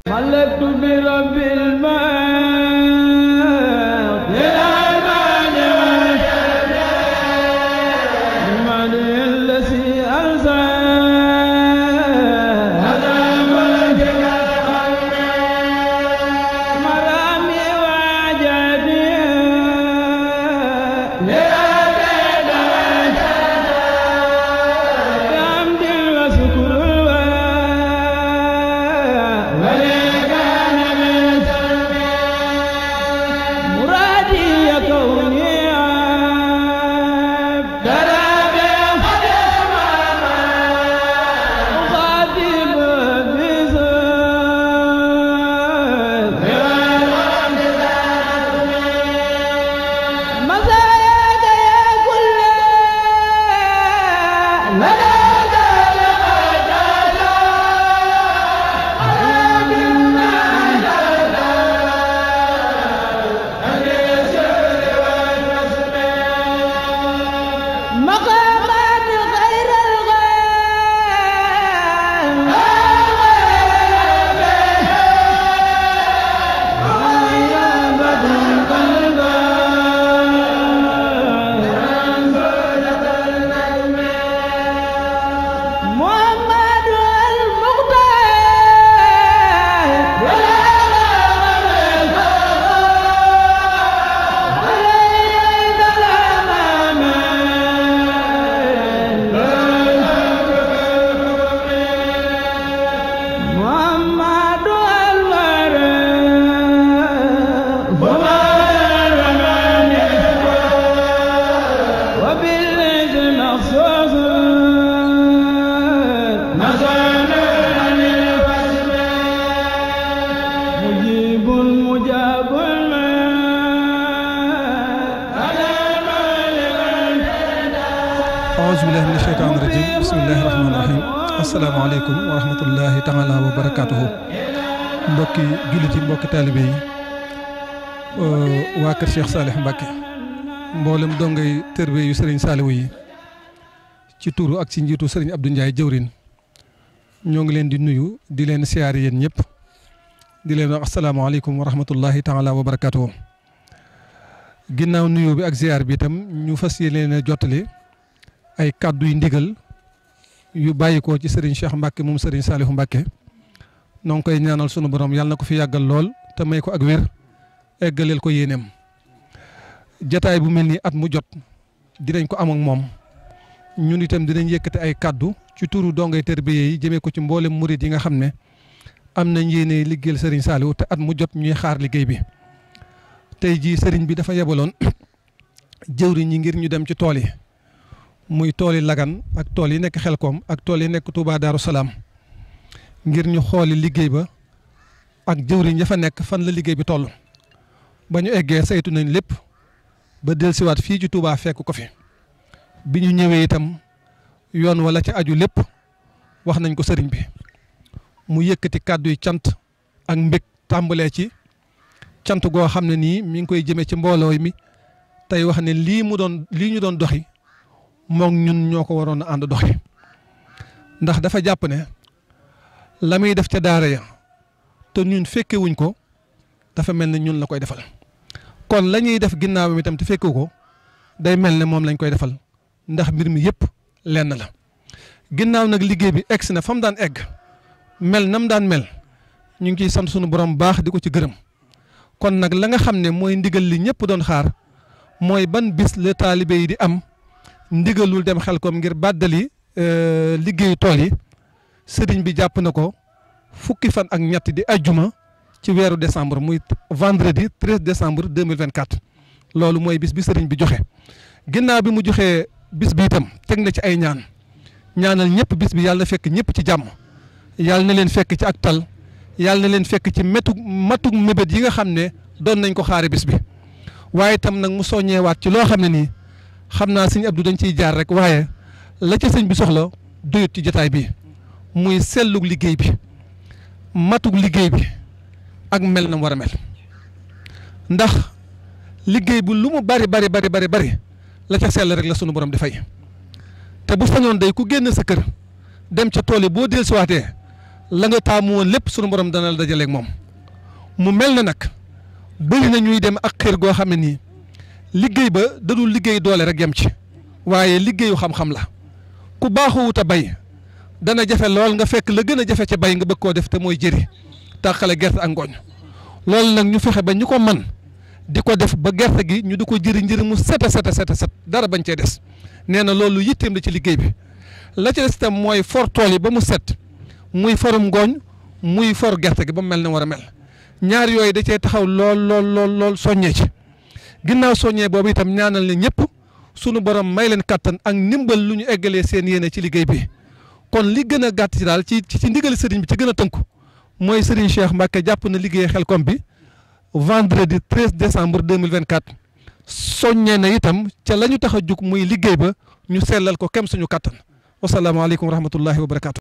ملكت برب الماء للأمان والجبال الذي أرسل هذا ملك الخلق مرامي وعجبي لأبد بحمد وشكر aousubillahi mina sheytaani rajim bismillahi rahmaani rahim asalaamaaleykum wa rahmatullahi taala wa barakatuhu mbokki jullit yi mbokki taalibe yi waa kër Cheikh Salih Mbacke mboolem dongay tërbe yu Serigne Saliou yi ci turu ak ci njiitu Serigne Abdou Ndiaye jëwrin ñoo ngi leen di nuyu di leen siyaare yéen ñëpp di leen wax asalaamaaleykum wa rahmatullahi taala wa barakatuhu ginnaaw nuyoo bi ak ziar bi itam ñu fas yéene jottali ay kàddu yu ndigal yu bàyyikoo ci Serigne Cheikh Mbacke moom Serigne Saliou Mbacke noo ngi koy ñaanal sunu borom yàlla na ko fi yàggal lool te may ko ak wér eggaleel ko yéeneem jataay bu mel ni at mu jot dinañ ko am ak moom ñun itam dinañ yëkkati ay kàddu ci turu dongay terbiye yi jëmee ko ci mboolem murid yi nga xam ne am nañ yéene liggéeyal Serigne Saliou te at mu jot ñuy xaar liggéey bi tey jii Serigne bi dafa yebaloon jëwriñ ñi ngir ñu dem ci tool yi muy tool yi Lagan ak tool yi nekk Xelkom ak tool yi nekk Touba Darou Salaam ngir ñu xooli liggéey ba ak jëwriñ ya fa nekk fan la liggéey bi toll ba ñu eggee saytu nañ lépp ba dellusiwaat fii ci Touba fekk ko fi bi ñu ñëwee itam yoon wala ci aju lépp wax nañ ko sëriñ bi mu yëkkati kàddu yi cant ak mbég tàmbalee ci cant goo xam ne nii mi ngi koy jëmee ci mbooloo mi tey wax ne lii ñu doon doxi moom ñun ñoo ko waroon a ànd doxi ndax dafa jàpp ne la muy def ca daara ya te ñun fekkewuñ ko dafa mel ne ñun la koy defal kon la ñuy def ginnaawam itam te fekkewu ko day mel ne moom lañ koy defal ndax mbir mi yëpp lenn la ginnaaw nag liggéey bi egg si na fa mu daan egg mel na mu daan mel ñu ngi ciy sant sunu borom baax di ko ci gërëm kon nag la nga xam ne mooy ndigal li ñëpp doon xaar mooy ban bis la taalibe yi di am ndigalul dem Xelkom ngir bàddali liggéeyu tool yi sëriñ bi jàpp na ko fukki fan ak ñett di ajjuma ci weeru décembre muy vendredi 13 décembre 2024 loolu mooy bis bi sëriñ bi joxe ginnaaw bi mu joxee bis bi itam teg na ci ay ñaanal ñëpp bis bi yàlla na fekk ñëpp ci jàmm yàlla na leen fekk ci ak tal yàlla na leen fekk ci matug mébét yi nga xam ne doon nañ ko xaare bis bi waaye itam nag mu soññeewaat ci loo xam ne nii xam naa sëñ Abdou dañ ciy jaar rek waaye la ca sëñ bi soxla doyut ci jotaay bi muy sellug liggéey bi matug liggéey bi ak mel na mu war a mel ndax liggéey bu lu mu bari la ca sell rek la sunu borom di fay te bu fañoon day ku génn sa kër dem ca tool yi boo dellusiwaatee la nga taamu woon lépp sunu borom dana la dajaleeg moom. mu mel ne nag bëri na ñuy dem ak xër goo xam ne nii liggéey ba dadul liggéey doole rek yem ci waaye liggéeyu xam-xam la ku baaxuwut a bay dana jafe lool nga fekk la gën a jafe ca bay nga bëgg koo def te mooy jëri tàqale gerte ak ngooñ loolu nag ñu fexe ba ñu ko man di ko def ba gerte gi ñu di ko jëri njëri mu set dara bañ cee des nee na loolu yitteem la ci liggéey bi la ca des itam mooy for tool yi ba mu set muy forum ngooñ muy for gerte gi ba mu mel ne war a mel ñaar yooyu da cee taxaw lool soññee ci ginnaaw soññee boobu itam ñaanal ne ñëpp sunu borom may leen kattan ak ndimbal lu ñu eggalee seen yéene ci liggéey bi kon li gën a gàtt ci daal ci ndigali sëriñ bi ci gën a tënku mooy sëriñ Cheikh Mbacke jàpp na liggéey Xelcom bi vendredi 13 décembre 2024 soññee na itam ca la ñu tax a jug muy liggéey ba ñu sellal ko kem suñu kattan wasalaamaaleykum wa rahmatullahi wa barakaatu.